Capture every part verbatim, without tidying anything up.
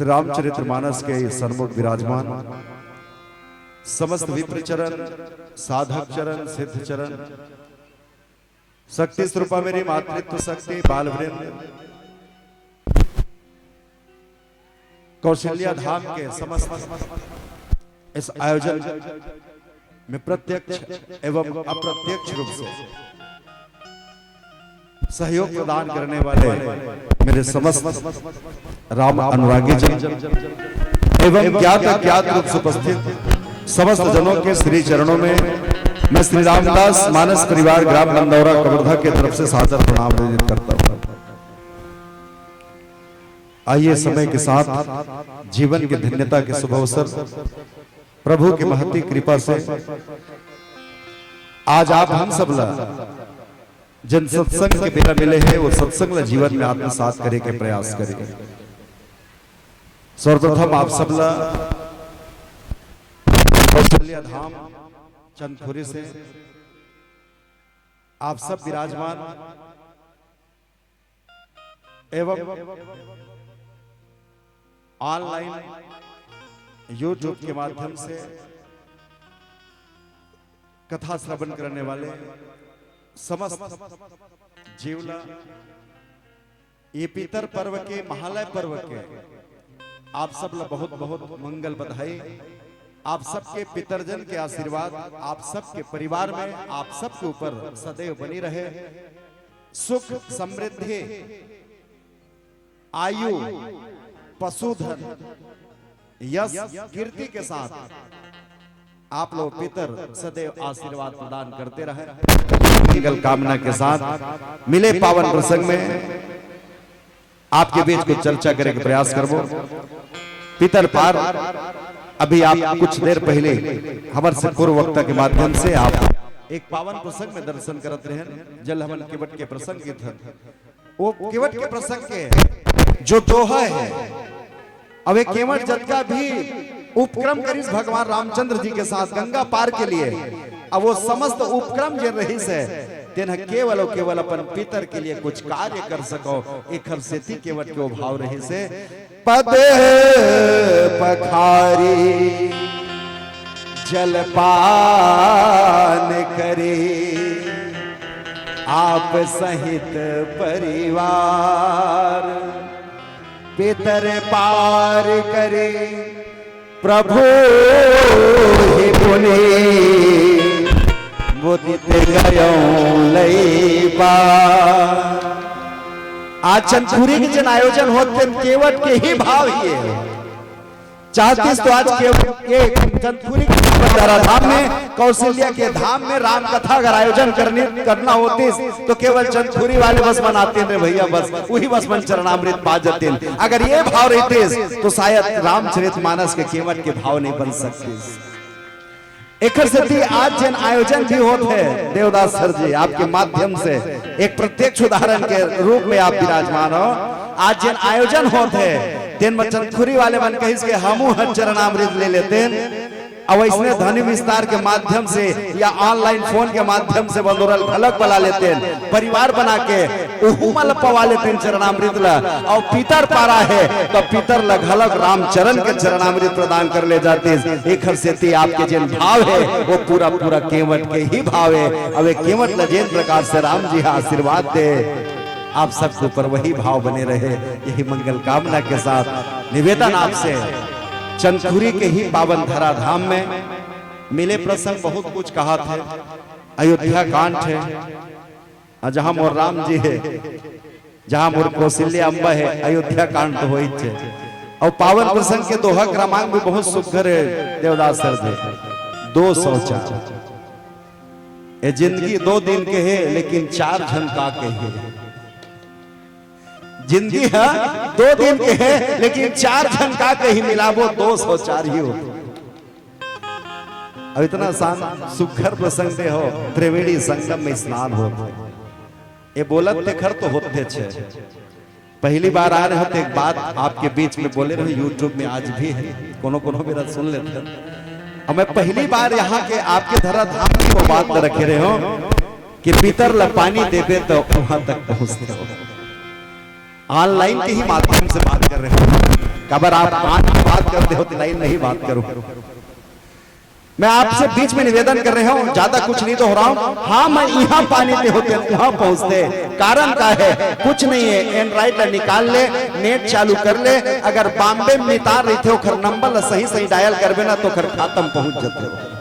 रामचरित मानस के सन्मुख विराजमान समस्त विप्र चरण, साधक चरण, सिद्ध चरण, शक्ति स्वरूपा मेरी मातृत्व शक्ति, बाल वृंद, कौशल्या धाम के समस्त इस आयोजन में प्रत्यक्ष एवं अप्रत्यक्ष रूप से सहयोग प्रदान करने वाले मेरे समस्त राम अनुरागी जन एवं ज्ञात अज्ञात रूप से उपस्थित समस्त जनों के श्री चरणों में मैं श्री रामदास मानस परिवार ग्राम बंदौरा कवर्धा के तरफ से सादर प्रणाम निवेदित करता हूँ। आइए, समय के साथ जीवन की धन्यता के शुभ अवसर, प्रभु की महती कृपा से आज आप हम सब ला जन सत्संग के बेरा मिले हे, वो सत्संग ला जीवन में आत्मसात करे के प्रयास करें। सर्वप्रथम आप सब ला कौशल्या धाम चंदखुरी से आप सब विराजमान एवं ऑनलाइन YouTube के माध्यम से कथा श्रवण करने वाले समस्त जीव ला ये पितर पर्व के, महालय पर्व के आप सब ला बहुत बहुत मंगल बधाई। आप सबके पितरजन के आशीर्वाद आप सबके परिवार में, आप सबके ऊपर सदैव बनी रहे। सुख, समृद्धि, आयु, पशुधन, यश, कीर्ति के साथ आप लोग पितर सदैव आशीर्वाद प्रदान करते रहे। मंगल कामना के साथ मिले पावन प्रसंग में आपके बीच कुछ चर्चा करे के प्रयास करबो। पितर पार, अभी आप कुछ देर पहले हमर से पूर्व वक्ता के माध्यम से आप एक पावन प्रसंग में दर्शन करत रहे, जल हमन केवट के प्रसंग के धन, वो केवट के प्रसंग के जो दोहा है, अब ये केवट जतका भी उपक्रम करिस भगवान रामचंद्र जी के साथ गंगा पार के लिए, अब वो समस्त उपक्रम जे रहिस हे, तेन ह केवल अउ केवल अपन पितर के लिए कुछ कार्य कर सको, एखर सेती केवट के वो भाव रहिस हे। पद पखारी जलपान करे, आप सहित परिवार पितर पार करे, प्रभु हे पुनि मुदित गयो लई पार। आज चंदखुरी के जन आयोजन होत तेन केवट के ही भाव ही हे। चाहतिस तो आज केवल ये चंदखुरी के धारा धाम में, कौशल्या के धाम में राम कथा अगर आयोजन करनी, करना होतिस तो केवल चंदखुरी वाले बस मन आतेन रे भैया, बस वही बस मन चरणामृत पा जातेन। अगर ये भाव रहितिस तो शायद रामचरित मानस के केवट के भाव नहीं बन सकतिस। एखर सेती आज जेन आयोजन भी होत हे देवदास सर जी, आपके माध्यम से एक प्रत्यक्ष उदाहरण के रूप में आप विराजमान हो। आज जेन आयोजन होत हे तेन म चंदखुरी वाले मन कहिस के हमू ह चरणामृत ले लेतेन, अउ अइसने ध्वनि विस्तार के माध्यम से या ऑनलाइन फोन के माध्यम से बंदोरल घलक बला लेतेन, परिवार बना के उहू मन ल पवा लेतेन चरणामृत ल, अउ पितर पारा हे त पितर ल घलक रामचरण के चरणामृत प्रदान कर ले जातिस। एखर सेती आपके जेन भाव हे वो पूरा पूरा केवट के ही भाव हे। अब ये केवट ल जेन प्रकार से राम जी ह आशीर्वाद दे, आप सबके ऊपर वही भाव बने रहे, यही मंगल कामना के साथ निवेदन आपसे, चंदखुरी के ही पावन धरा धाम में मिले प्रसंग बहुत कुछ कहाथे, अयोध्या कांड हे, अ, जहाँ मोर राम जी हे, जहाँ मोर कौशल्या अम्बा हे, अयोध्या कांड तो होइच हे। अउ पावन प्रसंग के दोहा क्रमांक भी बहुत सुघर हे देवदास सर जी, दो सौ चार। ए जिंदगी दो दिन के हे, लेकिन चार झन का के हे। जिंदगी ह दो दिन के हे, लेकिन चार झन का के ही मिलाबो, दो सौ चार ही होथे। अब इतना सान सुघर प्रसंग दे हो, त्रिवेणी संगम में स्नान होत हे। ये बोलत तेखर तो होते छे। पहली बार आ रहे हो तो एक बात आपके बीच में बोले रहे, YouTube में आज भी है, कोनो कोनो मेरा सुन लेते हैं। और मैं पहली बार यहाँ के आपके धरा धाम की वो बात रखे रहे हो कि पितर ला पानी देबे तो वहां तक पहुंचते हो। ऑनलाइन के ही माध्यम से बात कर रहे हो। काबर आप ऑन की बात करते हो तो लाइन नहीं बात करो। मैं आपसे बीच में निवेदन कर रहे हूँ, ज्यादा कुछ नहीं दोहराऊं। हाँ, मैं यहाँ पानी पे होते, वहां पहुंचते। कारण का है? कुछ नहीं है। एंड्रॉइड ला निकाल ले, नेट चालू कर ले। अगर बॉम्बे में मितान रहिथे, ओखर नंबर ला सही सही डायल करबे ना, तो ओखर खाता में पहुंच जाथे।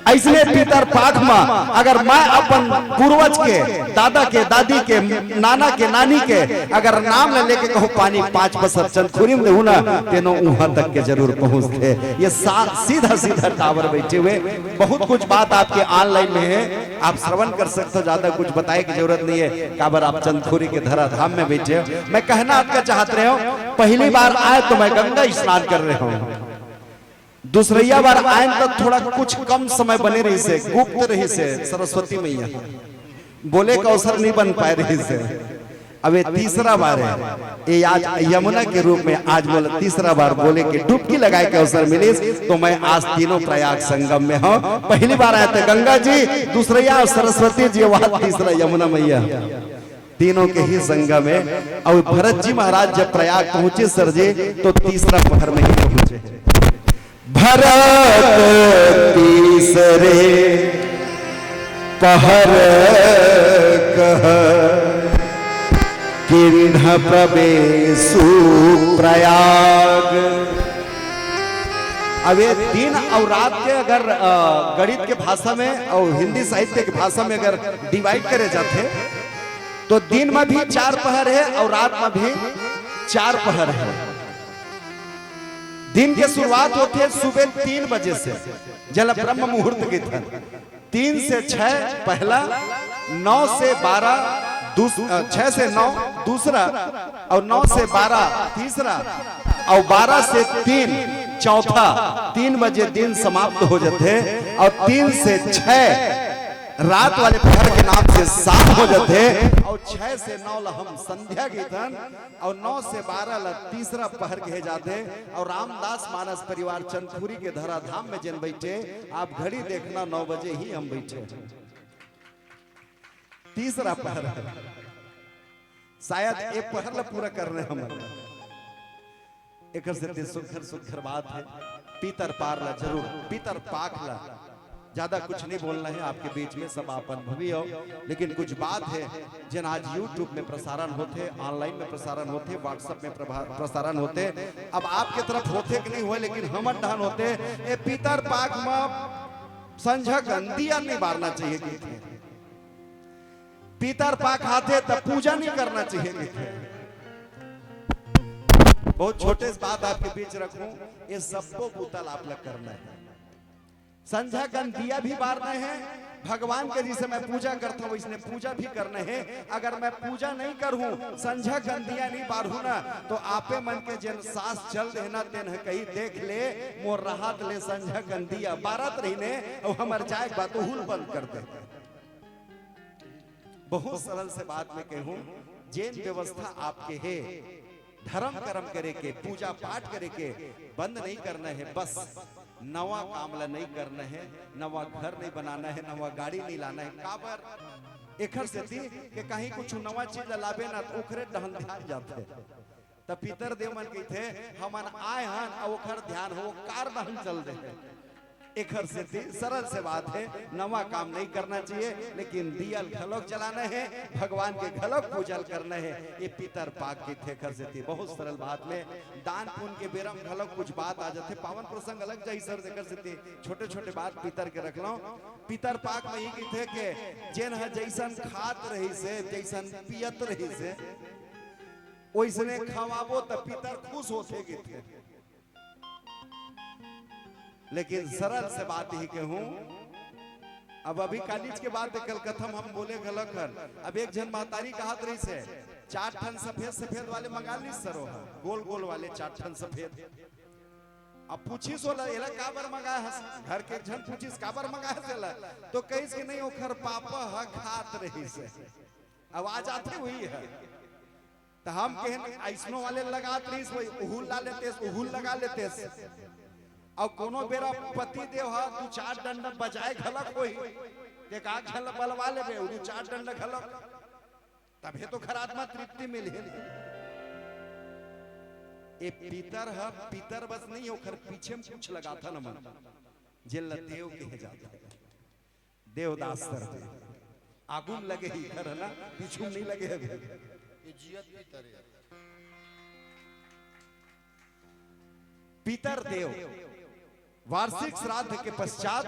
ऐसने पितर पाख म अगर मैं अपन पूर्वज के, दादा के, दादी के, नाना के, नानी के अगर नाम ला लेके कहूँ, "पानी पाँच बसर चंदखुरी में देहू ना," तेनो उहाँ तक के जरूर पहुँचथे। ये सा-, सीधा सीधा टावर बैठे हुए। बहुत कुछ बात आपके ऑनलाइन में है, आप श्रवण कर सकते हो, ज्यादा कुछ बताए की जरूरत नहीं है। काबर आप चंदखुरी के धरा धाम में बैठे हो। मैं कहना आपका चाहत रहे हूँ, पहली बार आए तो मैं गंगा स्नान कर रहे हूँ। दूसरैया बार आयन त थोड़ा कुछ कम समय बने रहिसे, गुप्त रहिसे, सरस्वती मैया बोले के अवसर नहीं बन पाए रहिसे। अब ये तीसरा बार है, ये आज यमुना के रूप में आज मोला तीसरा बार बोले के डुबकी लगाए के अवसर मिलिस, तो मैं आज तीनों प्रयाग संगम में हूँ। पहली बार आए थे गंगा जी, दूसरैया सरस्वती जी, वहां तीसरा यमुना मैया, तीनों के ही संगम है। और भरत जी महाराज जब प्रयाग पहुंचे सर जी, तो तीसरा पहर में ही पहुंचे। भरत तीसरे पहर कह किन्ह प्रवेशु प्रयाग। अब ये दिन और रात के अगर, अ, गणित के भाषा में और हिंदी साहित्य के भाषा में अगर डिवाइड करे जाते, तो दिन में भी चार पहर है और रात में भी चार पहर है। दिन के शुरुआत होथे सुबह तीन बजे से, जेला ब्रह्म मुहूर्त कहिथन। तीन से छह पहला, नौ से बारह दूस-, अ, छह से नौ दूसरा, और नौ से बारह तीसरा, और बारह से तीन चौथा। तीन बजे दिन समाप्त हो जाथे और तीन से छह रात वाले पहर के नाम से शाम हो जाथे, और छह से नौ ला हम संध्या कहिथन, और नौ से बारह ला तीसरा पहर कहे जाथे। और रामदास मानस परिवार चंदखुरी के धराधाम में जेन बैठे, आप घड़ी देखना, नौ बजे ही हम बैठे। तीसरा पहर है। शायद एक पहर ला पूरा कर रहे हम। एकर सेती सुघर सुघर बात है, पितर पार ला जरूर, पितर पाख ला। ज्यादा कुछ नहीं बोलना है आपके बीच में, सब आप अनुभवी हो, लेकिन कुछ बात है जेन आज YouTube में प्रसारण होथे, ऑनलाइन में प्रसारण होथे, WhatsApp में प्रभा-, प्रसारण होथे। अब आपके तरफ होथे कि नहीं होए, लेकिन हमर डहन होथे। ए पितर पाख म संझा कन दिया नहीं बारना चाहिए कहिथे। पितर पाख आथे त पूजा नहीं करना चाहिए कहिथे। बहुत छोटे से बात आपके बीच रखूं, ये सबको बूता ला आप ला करना है। संझा कन दिया भी बारना है, भगवान के जैसे मैं पूजा करता हूँ वैसने पूजा भी करना है। अगर मैं पूजा नहीं करूँ, संझा कन दिया नहीं बारहूँ ना, तो आपे मन के जेन सास चल देना तेन ह कही, "देख ले, मोर राहत ले संझा कन दिया बारत रहिने, और हमर जाए के बाद उहू ल बंद कर दे।" बहुत सरल से बात में कहूं, जेन व्यवस्था आपके हे, धर्म कर्म करे के, पूजा पाठ करे के, बंद नहीं करना है। बस नवा काम ला नहीं करना है, नवा घर नहीं बनाना है, नवा गाड़ी नहीं लाना है। काबर? एखर सेती के कहीं कुछ नवा चीज ला लाबे ना, तो ओखरे डहन ध्यान जाथे। त पितर देव मन कहिथे, "हमन आए हन, अउ ओखर ध्यान हो कार डहन चल दे।" एखर सेती सरल से बात है, नवा काम नहीं करना चाहिए, लेकिन दिया ल घलोक जलाना है, भगवान के घलोक पूजा ल करना है। ये पितर पाख कहिथे। एखर सेती बहुत सरल बात में दान पुण्य के बेरा म घलोक कुछ बात आ जाथे। पावन प्रसंग अलग जाही सर, एखर सेती छोटे-छोटे बात पितर के रख लंव। पितर पाख में ये कहिथे के जेन ह जइसन खात रहिस हे, जइसन पियत रहिस हे, ओइसने खवाबो त पितर खुश होथे कहिथे। लेकिन सरल से बात ही कहूं, अब अभी कालीच के बात कल कथम हम बोले घलक हन। अब एक झन महतारी कहत रहिस हे, "चार ठन सफेद सफेद वाले मंगा लीस सरो ह, गोल गोल वाले चार ठन सफेद।" अब पूछिस ओला, "एला काबर मंगाए हस?" घर के एक झन पूछिस, "काबर मंगाए हस एला?" तो कहिस कि, "नहीं, ओखर पापा ह खात रहिस हे।" अब आ जाथे वही है। त हम कहेन, "अइसनो वाले लगात रहिस, वही उहुल ला लेतेस, उहुल लगा लेतेस।" अउ कोनो बेरा पति देव ह दू चार डंडा बजाए घलक होही, ते का घल बलवा लेबे, दू चार डंडा घलक, तभे तो घर आत्मा तृप्ति मिलही। ए पितर ह, पितर बस नहीं, ओखर पीछे में कुछ लगाथन हमन, जेन ल देव कहे जाथे। देवदास सर जी, आगू में लगे ही घर है ना, पीछू में नहीं लगे अभी। ये जियत पितर है। पितर देव, वार्षिक श्राद्ध के पश्चात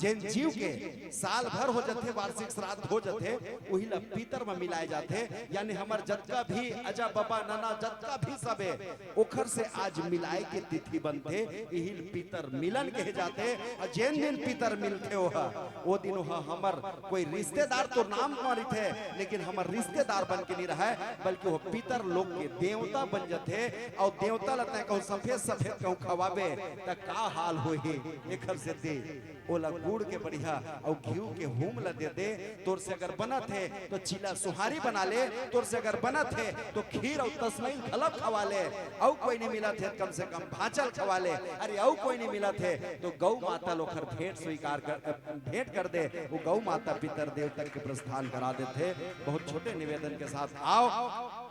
जेन जीव के साल भर हो जथे, वार्षिक श्राद्ध हो जथे, उही ला पितर म मिलाए जाथे। यानी हमर जतका भी अजा बबा नना जतका भी सबे, ओखर से आज मिलाए के तिथि बनथे, इही ल पितर मिलन कहे जाथे। अउ जेन दिन पितर मिलथे ओहा, ओ दिन ओहा हमर कोई रिश्तेदार तो नाम म रहिथे, लेकिन हमर रिश्तेदार बन के नहीं रहय, बल्कि वो पितर लोग के देवता बन जथे। अउ देवता ल तैं कहूँ सफेद सफेद कहूँ खवाबे, त का हाल होही? एखर सेती ओला गुड़ के बढ़िया अउ घीव के हूम ल दे दे। तोर से अगर बनत हे तो चीला सुहारी बना ले, तोर से अगर बनत हे तो खीर अउ तसनैल घलव खवा ले, अउ कोई नहीं मिलत हे त कम से कम भांचल खवा ले। अरे अउ कोई नहीं मिलत हे तो गौ माता ल ओखर भेंट स्वीकार कर, भेंट कर दे। वो गौ माता पितर देव तक के प्रस्थान करा देथे। बहुत छोटे निवेदन के साथ आओ।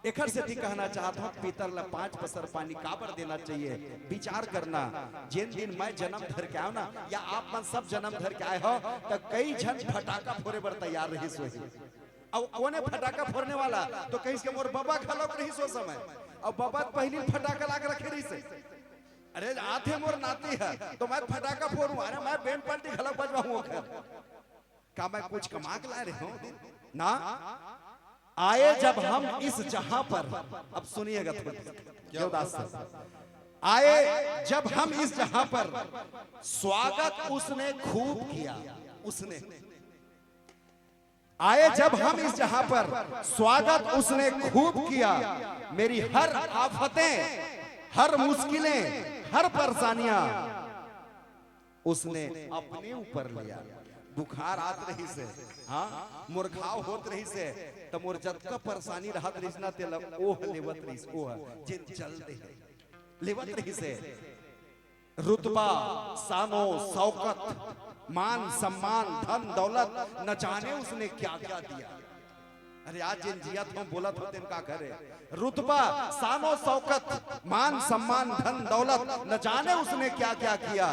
एखर सेती कहना चाहत हूँ, पितर ला पांच पसर पानी काबर देना चाहिए, विचार करना। जेन दिन मैं जन्म धर के आयो ना, या आप मन सब जन्म धर के आए हो, त कई झन फटाका फोरे बर तैयार रहिस होही। अउ कोने फटाका फोरने वाला, तो कहिस के मोर बबा घलोक रहिस ओ समय। अउ बबा त पहिली फटाका ला के रखे रहिस हे। अरे आथे मोर नाती ह, तो मैं फटाका फोरूं, अरे मैं बैंड पार्टी घलोक बजवाहूं ओखर। का मैं कुछ कमा के लाए रहे हूं? ना। आए जब हम इस जहां पर, अब सुनिएगा थोड़ा, देवदास सर, आए जब हम इस जहां पर, स्वागत उसने खूब किया। उसने, आए जब हम इस जहां पर, स्वागत उसने खूब किया। मेरी हर आफतें, हर मुश्किलें, हर परेशानियां उसने अपने ऊपर लिया। बुखार आत रहिस हे, हाँ, मोर घाव होत रहिस हे, त मोर जतका परेशानी रहत रहिस ना, तेला ओह लेवत रहिस, ओह जेन चल दे हे, लेवत रहिस हे। रुतबा, सानो, शौकत, मान, सम्मान, धन, दौलत, न जाने उसने क्या क्या दिया। अरे आज जेन जियत हो, बोलत हो, तेन का करे? रुतबा, सानो, शौकत, मान, सम्मान, धन, दौलत, न जाने उसने क्या क्या किया।